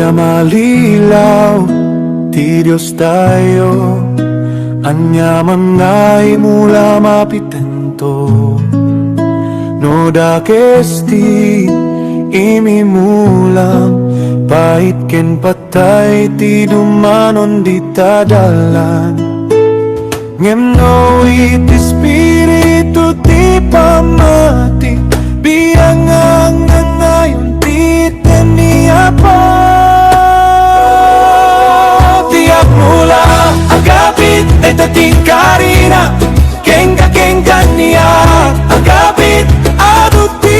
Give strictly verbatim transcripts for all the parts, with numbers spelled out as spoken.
Malilaw ti Dios tayo, ania man nga imula mapitento. No dakes ti imimulam, pait ken patay ti dumanon dita dalan. Ngem no iti Espiritu ti pammati, biangan nga ngayon ti tenni Apo. Ti agmula, agapit, dayta ti karina. Kenka, kenka, nia, agapit, adu ti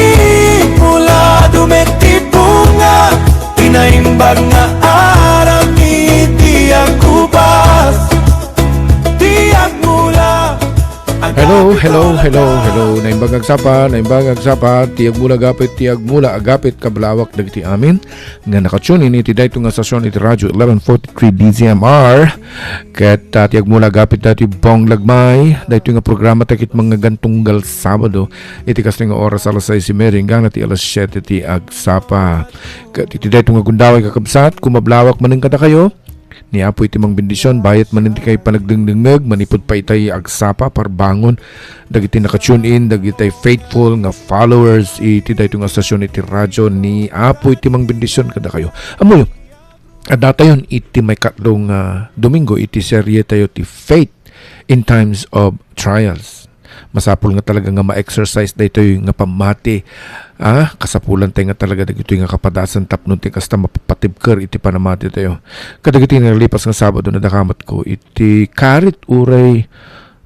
mula, dumet ti bunga. Ti naimbag nga aram iti agkupas. Ti agmula. Hello, hello, hello, hello. Naimbag nga agsapa, naimbag nga agsapa. Ti agmula agapit, ti agmula agapit, kablawak dagiti amin nga naka-tune in iti daytoy nga stasyon iti Radio eleven forty-three D Z M R. Ket, ah, ti agmula agapit daytoy Bong Lagmay, daytoy nga programa ta ket mangngegantunggal Sabado. Iti kastoy nga oras, alas sais y media, inggana ti alas siete ti agsapa. Ket iti daytoy nga gundaway, kakabsat, kumablawak manen kadakayo. Ni Apo iti mangbendisyon, bayat manen ti kay panagdengdengngeg, manipud pay itay agsapa, parbangon dagiti naka-tune in, dagiti faithful nga followers iti daytoy nga stasyon iti radio. Ni Apo iti mangbendisyon kadakayo. Ammoyo, addatayon iti maikatlo nga Domingo iti serye tayo ti Faith in Times of Trials. Masapul nga talaga nga ma-exercise daytoy nga pammati. Ah, kasapulan tayo nga talaga dagitoy nga kapadasan tapno ti kasta mapapatibker iti panamati tayo. Kadagiti nalipas nga Sabado, nadakamatko iti karit uray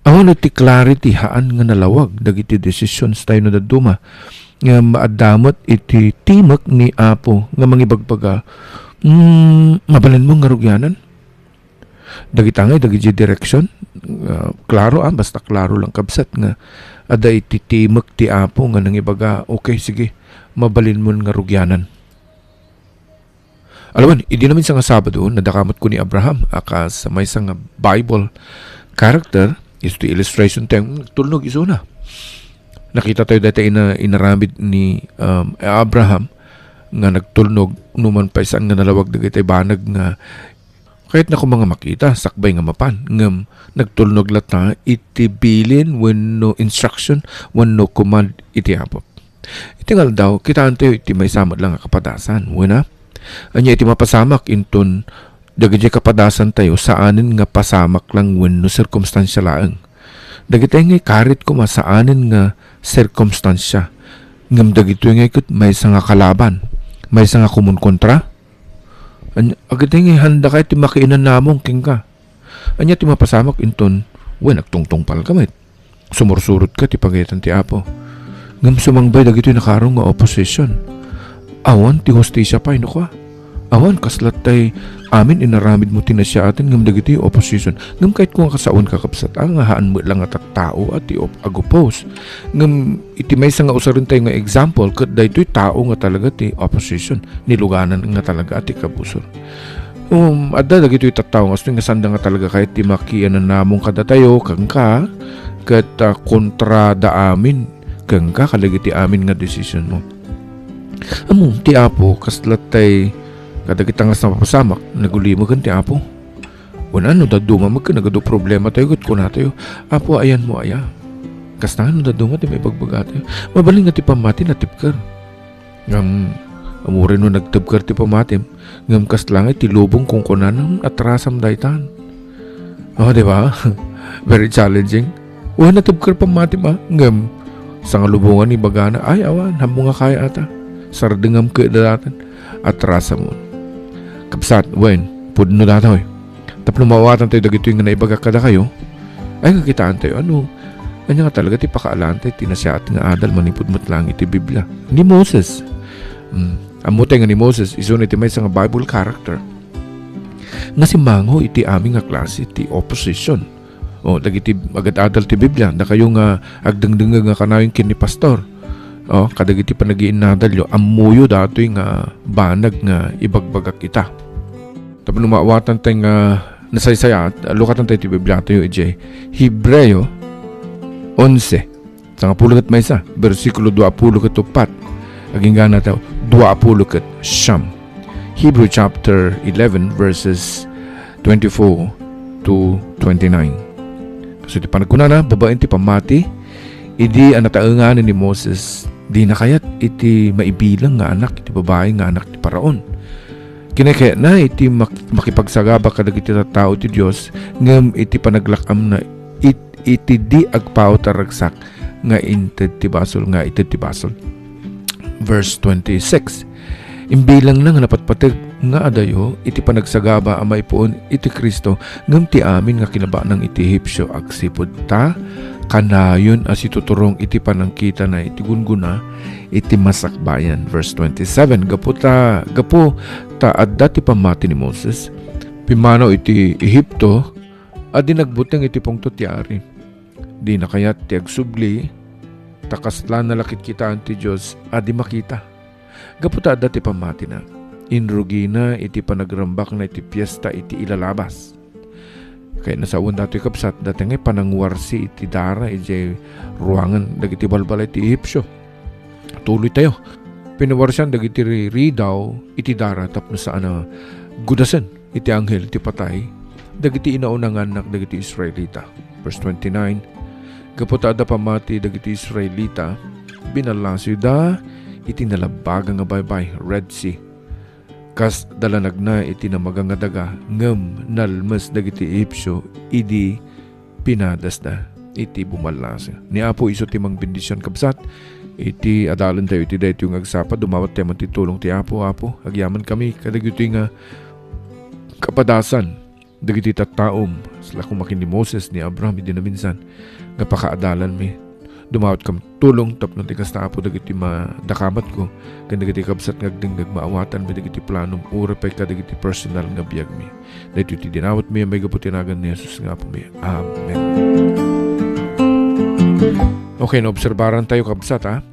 awan iti clarity, haan nga nalawag dagiti decisions tayo no dadduma. Nga maadda met iti timek ni Apo nga mangibagbaga, mm, mabalinmo nga rugianan. Dagita ngay, dagiti direksyon, ah, klaro, ah, basta klaro lang, kabsat, nga adda iti timek ti Apo nga nangibaga, "Okay, sige, mabalinmon nga rugianan." Alawen, idi naminsan nga Sabado, nadakamatko ni Abraham a kas maysa nga Bible character, isu ti illustration tayo, nagtulnog isuna. Nakita tayo dayta ina-, inaramid ni, um, Abraham nga nagtulnog, numan pay saan nga nalawag dagiti banag nga kayatna koma nga makita, sakbay nga mapan, ngem nagtulnog latta iti bilin wenno instruction wenno command iti Apo. Iti nga aldaw, kitaentayo iti maysa met la nga kapadasan, wen a? Ania iti mapasamak inton dagiti kapadasantayo saanen nga pasamak lang wenno sirkumstansia laeng? Dagitoy nga ikarit koma saanen nga sirkumstansia, ngem dagitoy nga ket maysa nga kalaban, maysa nga kumunkontra. Ania, dagitoy nga handaka iti makiinanamong kenka. Ania ti mapasamak inton, wen, agtungtungpalka met. Sumursurotka ti pagayatan ti Apo. Ngem sumangbay dagitoy nakarong nga opposition. Awan ti hustisia pay, no kua? Awan, kasla tay amin inaramidmo ti nasiaten ngem dagitoy opposition. Ngem kayatko nga kasaoen, kakabsat, a, nga haan met la nga tattao a ti op-, ag-oppose. Ngem iti maysa nga usarentayo nga example, ket daytoy tao nga talaga ti opposition. Niluganan nga talaga a ti kabusor. Um, adda dagitoy tattao nga asto nga sanda nga talaga kayat ti makiananamong kadatayo, kenka, ket, ah, kontrada amin, kenka, kadagiti amin nga desisyon mo. Ammo, ti Apo, kasla tay kadagita nga mapasamak, nagulimagan ti Apo. Wen a, no dadduma met ket nagadu problema tayo, ket kunatayo, "Apo, ayanmo aya?" Kasta nga no dadduma ti maibagbagatayo. Mabalin nga ti pammati natibker. Ngem, amuray no nagtibker ti pammatim, ngem kasla nga iti lubong kunkunana, "Hmm, atrasam daytan." Oh, di ba? Very challenging. Wen, natibker pammatim, a. Ngem, sangalubongan ibagana, "Ay, awan, haanmo nga kayat ata. Sardengam ket daytan. Atrasamon." Kabsat, wen, pudno datoy. Tapno maawatan tayo dagitoy nga naibagak kadakayo, ay, nga kitaan tayo, ano, ania nga talaga ti pakaalan tayo ti nasiat nga adal manipud met lang iti Biblia. Ni Moses. Hmm. Ammo tayo nga ni Moses, isuna iti maysa nga Bible character nga simmango iti amin nga klase ti opposition. O, dagiti agad-adal ti Biblia, dakayo nga agdengdengngeg nga kanayon ken ni pastor. O, kadagiti panagiinnadalyo, ammoyo datoy nga banag nga ibagbagak ita. Tapno maawatan tayo nga nasaysayaat, lukatan tayo ti Biblia tayo idiay Hebreo onse. Sangapulo ket maysa, bersikulo duapulo ket uppat. Agingga natayo, duapulo ket siam. Hebrew chapter eleven, verses twenty-four to twenty-nine. Kastoy ti panagkunana, babaen ti pammati, idi a nataenganen ni Moses, dina kayat iti maibilang nga anak iti babai nga anak ti Faraon. Kinakayatna iti mak-, makipagsagaba kadagiti tattao ti Dios, ngem iti panaglak-amna it-, iti di agpaut a ragsak nga inted ti basol, nga ited ti basol. Verse twenty-six, imbilangna nga napatpateg nga adayo iti panagsagaba a maipuon iti Cristo, ngem ti amin nga kinabanang iti Ehipcio agsipud ta kanayon a situturong iti panangkitana iti gunggona iti masakbayan. Verse twenty-seven, gapu ta, gapu ta adda ti pammati ni Moses, pimmanaw iti Ehipto, a di nagbuteng iti pungtot ti ari. Dina kayat ti agsubli, ta kasla nalakitkitaan ti Dios a di makita. Gapu ta adda ti pammatina, inrugina iti panagrambakna iti piesta iti ilalabas. Kayatna sawen datoy, kabsat, datoy nga panangwarsi iti dara idiay ruangan dagiti balbala iti Ehipcio. Tuloy tayo. Pinawarsian dagiti ri-, ridaw iti dara tapno saan a gudasen iti anghel ti patay dagiti inauna nga annak dagiti Israelita. Verse twenty-nine, gapu ta adda pammati dagiti Israelita, binallasiwda iti nalabbaga nga baybay, Red Sea. Kas dalanagna iti namaga nga daga, ngem nalmes dagiti Ehipcio idi pinadasda iti bumallasi. Ni Apo isu ti mangbendision, kabsat, iti adalentayo iti daytoy nga agsapa, dumawat tayo man ti tulong ti Apo. Apo, agyamankami kadagitoy nga kapadasan dagiti tattaom, sla koma ken ni Moses, ni Abraham, idi naminsan nga pakaadalanmi. Dumawatkam tulong tapno ti kasta, Apo, dagiti madakamatko ken dagiti kabsat nga agdengngeg, maawatanmi dagiti planom, uray pay kadagiti personal nga biagmi. Daytoy ti dinawatmi a maigapu ti nagan ni Jesus nga Apomi. Amen. Okay, naobserbaran tayo, kabsat, ha?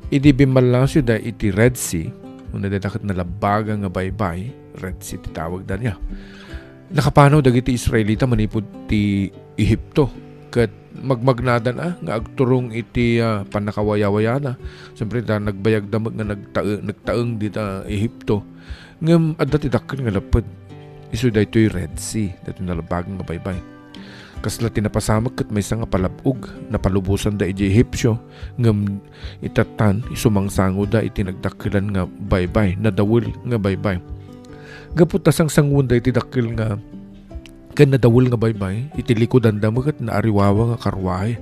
Idi bimmallasiwda iti Red Sea, una dayta ket nalabbaga nga baybay, Red Sea ti tawagda niya. Nakapanaw dagiti Israelita manipud ti Ehipto, ket magmagnadan a nga agturong iti, ah, pannakawayawayana. Siyempre, ta nagbayagda met nga nagtae-, nagtaeng dita Ehipto. Ngem adda ti dakkel nga lepped. Isu daytoy Red Sea, daytoy nalabbaga nga baybay. Kasla ti napasamak ket maysa nga palab-og, napalubosanda idiay Ehipcio, ngem itatan, sumangsangoda iti nagdakkelan nga baybay, nadawel nga baybay. Gapu ta sangsangoenda iti dakkel nga ken nadawel nga baybay, iti likudanda met ket naariwawa nga karwahe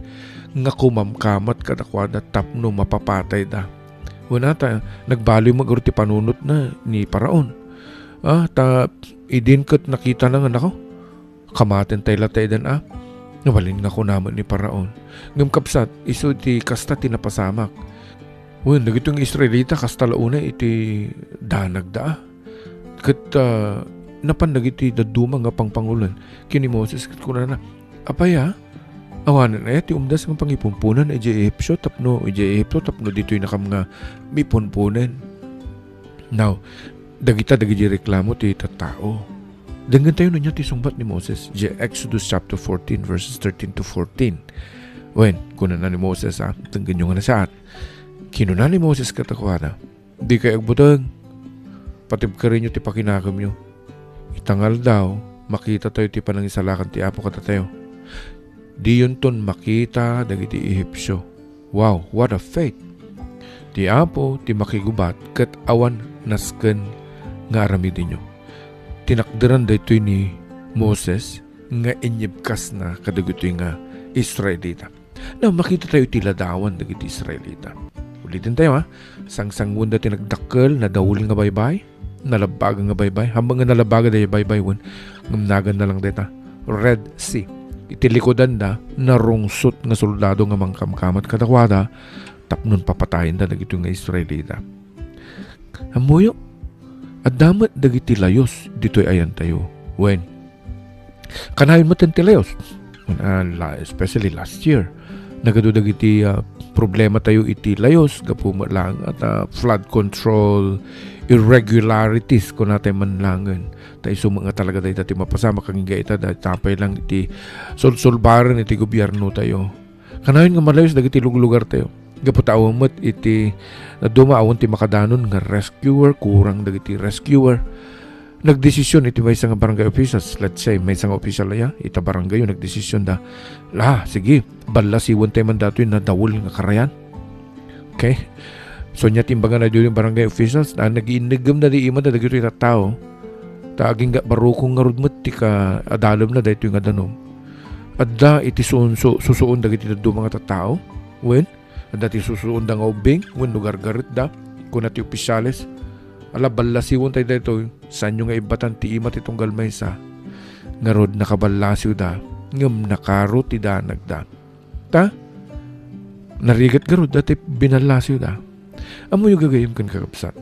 nga kumamkamat kadakuada tapno mapapatayda. Wen, ta nagbaloy met ngarud ti panunotna ni Faraon. Ah, ta idin ket nakitana nga, nako, kamaten tay lataydan a. Nabalin nga kuna met ni Faraon. Ngem, kabsat, isu ti kasta ti napasamak. Wen, dagitoy nga Israelita, kasta la unay iti danagda a. Ket, ah, napan dagiti dadduma nga pangpanguloen ken ni Moses ket kunana, "Apay a, awanen aya ti umdas nga pangipumpunan idiay Ehipcio tapno, idiay Ehipto tapno ditoynakam nga mipunpunen?" Now, dagita dagiti reklamo ti tattao. Denggentayo no ania ti sungbat ni Moses idiay Exodus chapter fourteen, verses thirteen to fourteen. Wen, kunana ni Moses, a, denggenyo nga nasaat. Kinuna ni Moses kadakuada, "Dikay agbuteng. Patibkerenyo ti pakinakemyo. Ita nga aldaw, makitatayo ti panangisalakan ti Apo kadatayo. Diyonton makita dagiti Ehipcio." Wow, what a faith! Ti Apo ti makigubat ket awan nasken nga aramidenyo. Tinakderan daytoy ni Moses nga inyebkasna kadagitoy nga Israelita. Now, makitatayo iti ladawan dagiti Israelita. Uliten tayo, ha. Sangsangoenda ti nagdakkel, nadawel nga baybay, nalabbaga nga baybay. Hammang nga nalabbaga dayta baybay, wen, ngem naganna lang dayta Red Sea. Iti likudanda, narungsot nga soldado nga mangkamkamat kadakuada tapno papatayenda dagitoy nga Israelita. Ammoyo, adda met dagiti layos ditoy ayantayo. Wen, kanayon met ti layos. Wen, ah, la-, especially last year, nagadu dagiti, ah, problema tayo iti layos gapu met laeng ita flood control irregularities, kunatay man laengen. Ta isu met nga talaga dayta ti mapasamak, agingga ita, dayta pay lang iti sulsulbaren iti gobierno tayo. Kanayon nga malayos dagiti luglugar tayo. Gapu ta awan met iti dadduma, awan ti makadanon nga rescuer, kurang dagiti rescuer. Nagdesisyon iti maysa nga barangay officials, let's say, maysa nga official aya, ita barangay, nagdesisyon da. La, sige, ballasiwentayo man datoy nadawel nga karayan. Okay? So, nia ti imbagana ditoy barangay officials, na nagiinnegemda di imada dagitoy tattao. Ta agingga barukong ngarud met ti ka-, adalemna daytoy nga danum. Adda iti suonso-, susuon dagiti dadduma nga tattao. Wen, adda ti susuonda nga ubbing, wenno gargaretda, kuna ti opisyales. Ala, ballasiwentayo daytoy, saanyo nga ibbatan ti ima ti tunggal maysa. Ngarud, nakaballasiwda, ngem nakaro ti danagda. Ta, narigat ngarud daytoy binallasiwda. Ammoyo gagayyem ken kakabsat.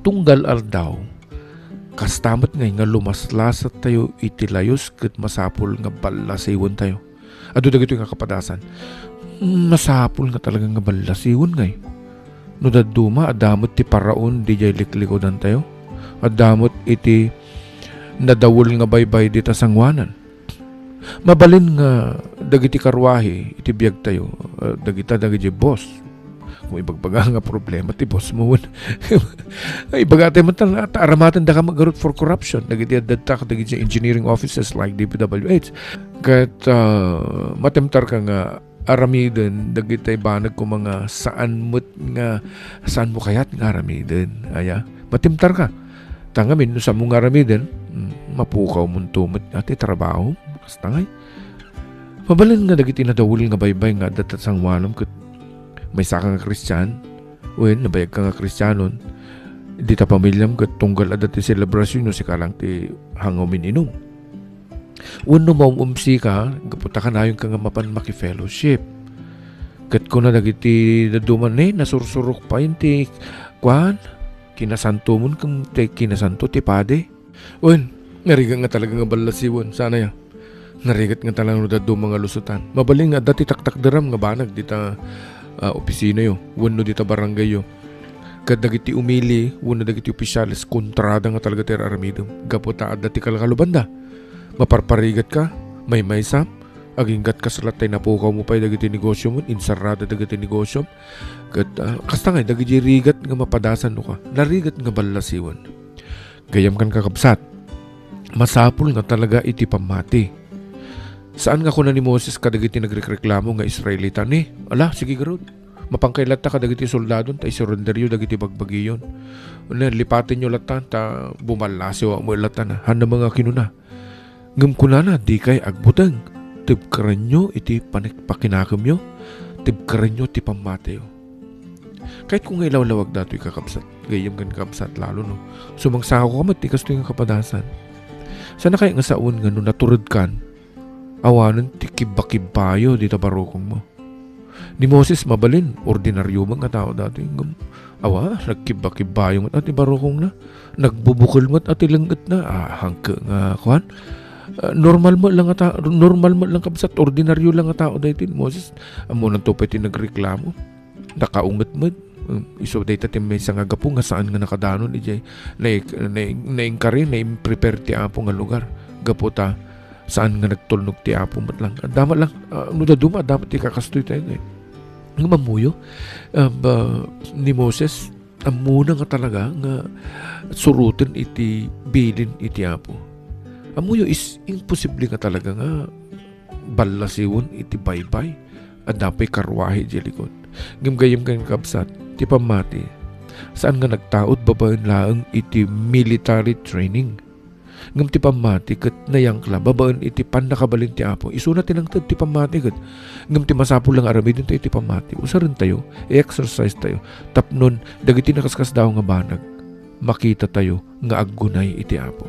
Tunggal aldaw, kasta met ngay nga lumaslasattayo iti layus ket masapul nga ballasiwentayo. Adu dagitoy nga kapadasan. Masapul nga talaga nga ballasiwen ngay. No dadduma, adda met ti paraon didiay liklikudantayo. Adda met iti nadawel nga baybay dita sangoanan. Mabalin nga dagiti karruahe iti biagtayo, ah, dagita dagiti boss. Kung ibagbaga nga problema ti boss mo, wen. Ay, ibagatayo met ta, ta aramatendaka magarut for corruption. Dagiti adda dagiti engineering offices like D P W H. Ket, ah, matemtarka nga aramiden dagiti banag koma nga saan met nga, saan mo kayat nga aramiden. Aya, matemtarka. Ta ngamin, no saanmo nga aramiden, mm, mapukawmonto met, ah, ti trabaho. Kasta ngay. Mabalin nga dagiti nadawel nga baybay nga adda ta sangoanam ket maysaka nga Kristian, wen nabayagka nga Kristianon, dita pamiliam ket tunggal adda ti selebrasionyo, sika lang ti hanga umin-inum. Wenno maum-umsika, gapu ta kanayonka nga mapan makifellowship. Ket kuna dagiti dadduma, "Ne, nasursurok pay ti, kuan, kinasantomon ken ti kinasanto ti padi." Wen, narigat nga talaga nga ballasiwen, saan aya? Narigat nga talaga no dadduma nga lusotan. Mabalin nga adda ti taktakderam nga banag dita, ah, opisinayo, wenno dita barangayyo. Ket dagiti umili, wenno dagiti opisyales, kontrada nga talaga ti ar-aramidem. Gapu ta adda ti kalkalubanda. Maparparigatka, maymaysam, aginggat kasla tay napukawmo pay dagiti negosio mo, insarrada dagiti negosio. Ket, ah, kasta ngay, dagiti rigat nga mapadasan no ka. Narigat nga ballasiwen. Gayyem ken kakabsat, masapul nga talaga iti pammati. Saan nga kuna ni Moses kadagiti nagrekreklamo nga Israelita, "Ne, ala, sige garud. Mapankay latta kadagiti soldadon ta isurenderyo dagiti bagbagiyon. Ne, lipatenyo latta ta bumallasiw met latta na." Hanna nga kinuna. Ngem kunana, "Dikay agbuteng. Tebkerenyo iti panik-, pakinakemyo. Tebkerenyo ti pammatiyo." Kayatko nga ilawlawag datoy, kakabsat. Gayyem ken kakabsat lalo, no? Sumangsako ka met ti kastoy nga kapadasan. Saan kayat nga sawen nga no naturedkan, awanen ti kibbakibbayo dita barukongmo. Ni Moses mabalin, ordinario met nga tao datoy. Ngem, awa, nagkibbakibbayo met ti barukongna. Nagbubukel met ti leng-etna. Ah, hangke nga, kuan? Ah, normal met lang nga ta-, normal met lang, kabsat, ordinario lang nga tao daytoy ni Moses. Ammonanto pay ti nagreklamo. Nakaunget met. Um, isu dayta ti maysa nga gapu nga saan nga nakadanon idiay nai-, nai-, nainkari, naimprepare ti Apo nga lugar. Gapu ta saan nga nagtulnog ti Apo met lang. Adda met lang, ah, no dadduma, adda met ti kakastoy tayo, eh. Ngem ammoyo, ah, ba, ni Moses, ammona nga talaga nga suroten iti bilin iti Apo. Ammoyo, is imposible nga talaga nga ballasiwen iti baybay. Adda pay karruahe idiay likod. Ngem gayyem ken kakabsat, ti pammati, saan nga nagtaud babaen laeng iti military training. Ngem ti pammati ket nayangkla babaen iti pannakabalin ti Apo. Isuna ti nangted ti pammati ket. Ngem ti masapul nga aramidentayo iti pammati, usarentayo, i-exercise tayo, tapnon dagiti nakaskasdaaw nga banag, makitatayo nga aggunay iti Apo.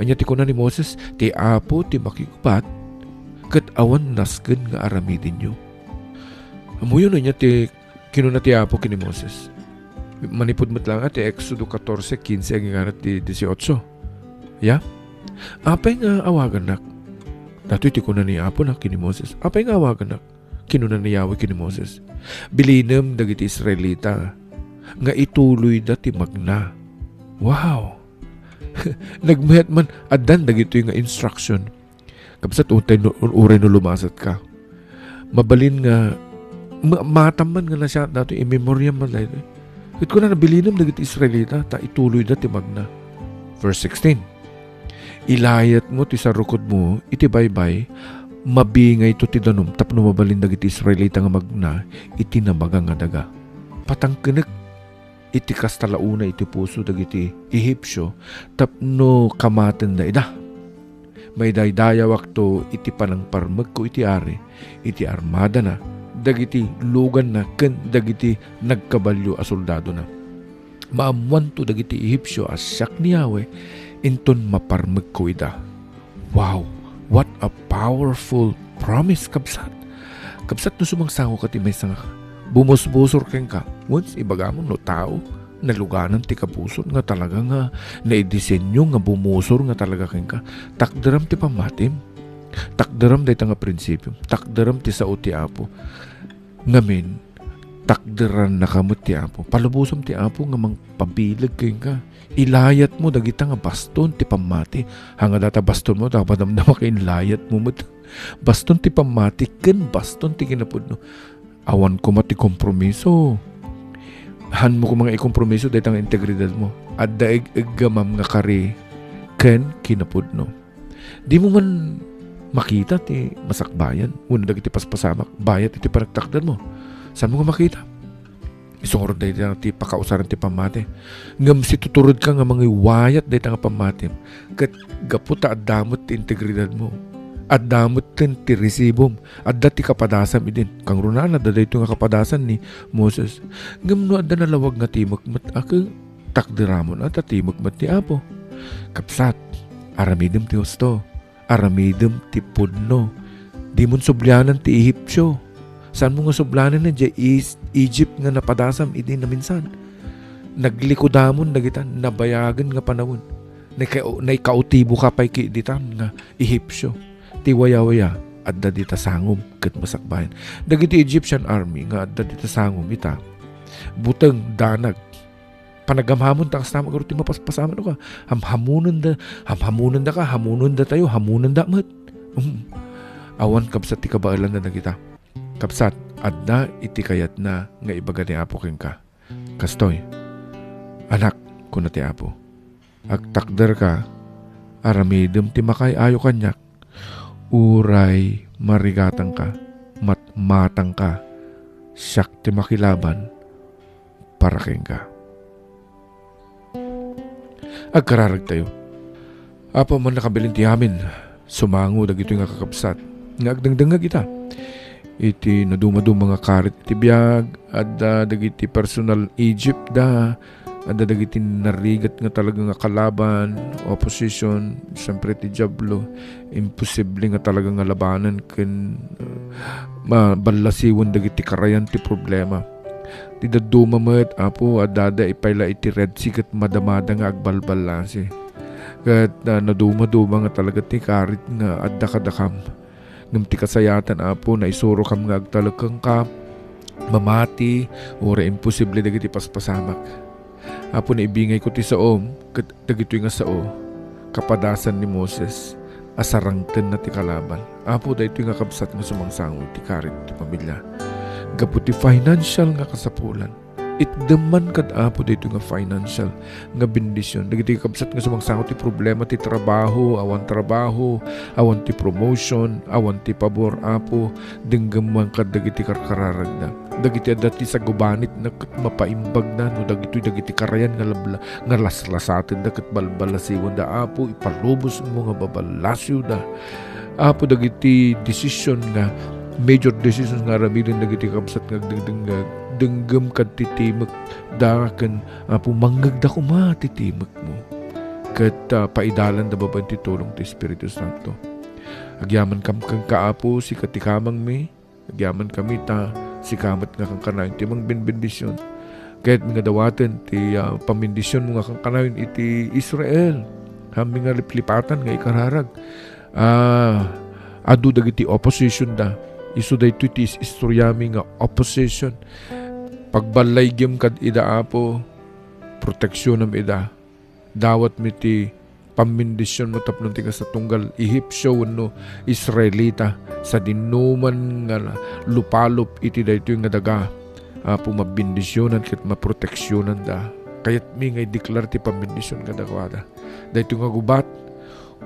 Ania ti kuna ni Moses? "Ti Apo ti makigubat, ket awan nasken nga aramidenyo." Ammoyo ania ti kinuna ti Apo ken ni Moses? Manipud met laeng ti Exodo catorce quince agingga ti dieciocho. Ya? "Apay nga awagannak?" Datoy ti kuna ni Apo na ken ni Moses. "Apay nga awagannak?" Kinuna ni Yahweh ken ni Moses, "Bilinem dagiti Israelita nga ituloyda ti magna." Wow! Nagmayat man, addan dagitoy nga instruction. Kabsat, uray no, uray no lumasatka. Mabalin nga ma-, matam man nga nasiat datoy, in memoriam man daytoy. Ket kunana, "Bilinem dagiti Israelita, ta ituloyda ti magna." Verse sixteen, "Ilayatmo ti sarukodmo iti baybay, mabingayto ti danum tapno mabalin dagiti Israelita nga magna iti nabaga nga daga." Patangkenek iti kasta la una iti puso dagiti Ehipsio tapno kamatenda ida. Maidaydayawakto iti panangparmekko iti ari, iti armadana, dagiti luganna, ken dagiti nagkabalio a soldadona. Maammoanto dagiti Ehipsio a siak ni Yahweh, inton maparmekko ida. Wow! What a powerful promise, kabsat! Kabsat, no sumangsango ka ti maysa nga bumusbusor kenka, once ibagamon no tao, naluganan ti kapuson nga talaga nga naidisenyo nga bumusor nga talaga kenka. Takderam ti pammatim. Takderam dayta nga prinsipio. Takderam ti sao ti Apo. Ngamin, takderannaka met ti Apo. Palubosam ti Apo nga mangpabileg kenka. Ilayatmo dagita nga baston ti pammati. Haan nga data bastonmo, ta padamdama ket ilayatmo met. Baston ti pammati ken baston ti kinapudno. Awan koma ti kompromiso. Hanmo koma nga ikompromiso dayta nga integridadmo. Adda eg-eggamam nga kari ken kinapudno. Dimo man makita ti masakbayan wenno dagiti paspasamak bayat iti panagtakdermo. Saanmo nga makita? Isu ngarud dayta ti pakausaran ti pammati. Ngem situturedka nga mangiwayat dayta nga pammatim. Ket gapu ta adda met ti integridadmo, adda metten ti resibom, adda ti kapadasam idin. Kangrunaan, adda daytoy nga kapadasan ni Moses. Ngem no adda nalawag nga timekmet, a ket takderamon a ta timekmet ti Apo. Kabsat, aramidem ti husto. Aramidem ti pudno. Dimon sublianan ti Ehipsio. Saanmo nga sublianan diay Is-, Egypt nga napadasam idi naminsan. Naglikudamon dagita nabayagen nga panawen. Naika-, naikautiboka pay ket ditan nga Ehipsio. Ti wayawaya, adda dita sangom ket masakbayan. Dagiti Egyptian army nga adda dita sangom ita, buteng, danag, panagamhamon ta kasta met ngarud ti mapaspasamak, no ka. Hamhamonenda, hamhamonendaka, hamonendatayo, hamonenda met. Um, awan kabsat ti kabaelanda dagita. Kabsat, adda iti kayatna nga ibaga ni Apo kenka. Kastoy, "Anak," kuna ti Apo, "agtakderka, aramidem ti makaay-ayo kaniak. Uray marigatangka, matmatangka, siak ti makilaban para kenka." Agkararagtayo. Apo, amanna kabilin ti amin, sumango dagitoy nga kakabsat nga agdengdengngeg ita iti nadumaduma nga karit iti biag. Adda dagiti personal Egypt da, adda dagiti narigat nga talaga nga kalaban, opposition, siyempre ti Diablo. Imposible nga talaga nga labanan ken, uh, maballasiwen dagiti karayan ti problema. Ti dadduma met, Apo, adda da ipay la iti Red Sea ket madamada nga agbalballasi. Ket, ah, nadumaduma nga talaga ti karit nga adda kadakam. Ngem ti kasayatan, Apo, naisurokam nga agtalek kenka, mamati, uray imposible dagiti paspasamak. Apo, naibingayko ti saom, ket dagitoy nga sao, kapadasan ni Moses a sarangtenna ti kalaban. Apo, daytoy nga kabsat nga sumangsango iti karit ti pamilya. Gapu ti financial nga kasapulan, itdem man kad Apo daytoy nga financial nga bendision. Dagiti kabsat nga sumangsango ti problema ti trabaho, awan trabaho, awan ti promotion, awan ti pabor, Apo, denggem man kad dagiti karkararagda. Dagiti adda ti sagubanitna ket mapaimbagda, no dagitoy dagiti karayan nga labla-, nga laslasatenda ket balbalasiwenda, Apo, ipalubosmo nga baballasiwda. Apo, dagiti decision nga, major decisions nga aramiden dagiti kabsat nga agdengdengngeg, denggem kad ti timekda ken, Apo, mangngegda koma ti timekmo. Ket, ah, paidalanda babaen ti tulong ti Espiritu Santo. Agyamankam kenka, Apo, sika ti kamangmi, agyamankami ta sika met nga kankanayon ti mangbinbendisyon. Ket nga dawaten ti, ah, pambendisyonmo nga kankanayon iti Israel. Hammi nga liplipatan nga ikararag. Ah, adu dagiti opposition da. Isu daytoy ti is-, istoriami nga opposition. Pagballaygem kad ida, Apo, proteksionam ida. Dawatmi ti pambendisionmo tapno ti kasta tunggal Ehipsio wenno Israelita, sadinoman nga lupalop iti daytoy nga daga, Apo, mabendisionan ket maproteksionanda. Kayatmi nga ideklar ti pambendision kadakuada. Daytoy nga gubat,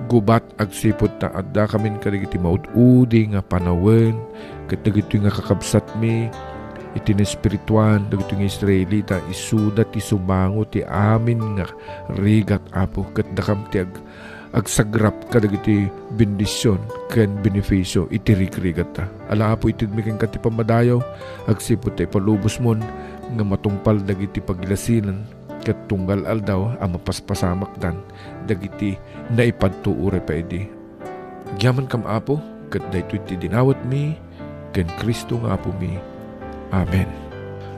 gubat agsipud ta addakamin kadagiti maud-udi nga panawen, ket dagitoy nga kakabsatmi iti naespirituan, dagitoy nga Israelita, isuda ti sumango ti amin nga rigat, Apo, ket dakam ti ag-, agsagrap kadagiti bendision ken benefisio iti rigrigatta. Ala, Apo, itedmi kenka ti pammadayaw, agsipud ta ipalubosmon nga matungpal dagiti paglasinan ket tunggal aldaw a mapaspasamakdan dagiti naipadto uray pay idi. Agyamankam, Apo, ket daytoy ti dinawatmi ken Cristo nga Apomi. Amen.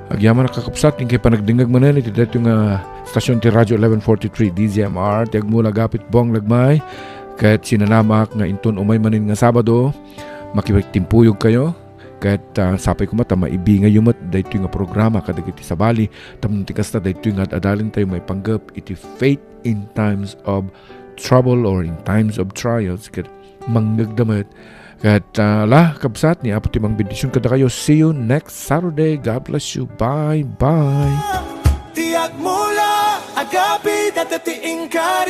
Agyaman a kakabsat, inkay panagdengngeg manen iti daytoy nga stasyon ti Radio eleven forty-three D Z M R, ti agmula gapit Bong Lagmay, ket sinanamak nga inton umay manen nga Sabado, makipagtimpuyog kayo, ket, ah, sapay koma ta maibingayyo met daytoy nga programa kadagiti sabali, tapno ti kasta daytoy nga ad-adalintayo maipanggep iti Faith in Times of Trouble or in Times of Trials, ket mangngegda met. Ket, ah, ala, kabsat, ni Apo ti mangbendision kadakayo. See you next Saturday. God bless you. Bye-bye. Ti agmula, agapit, adda ti inkari.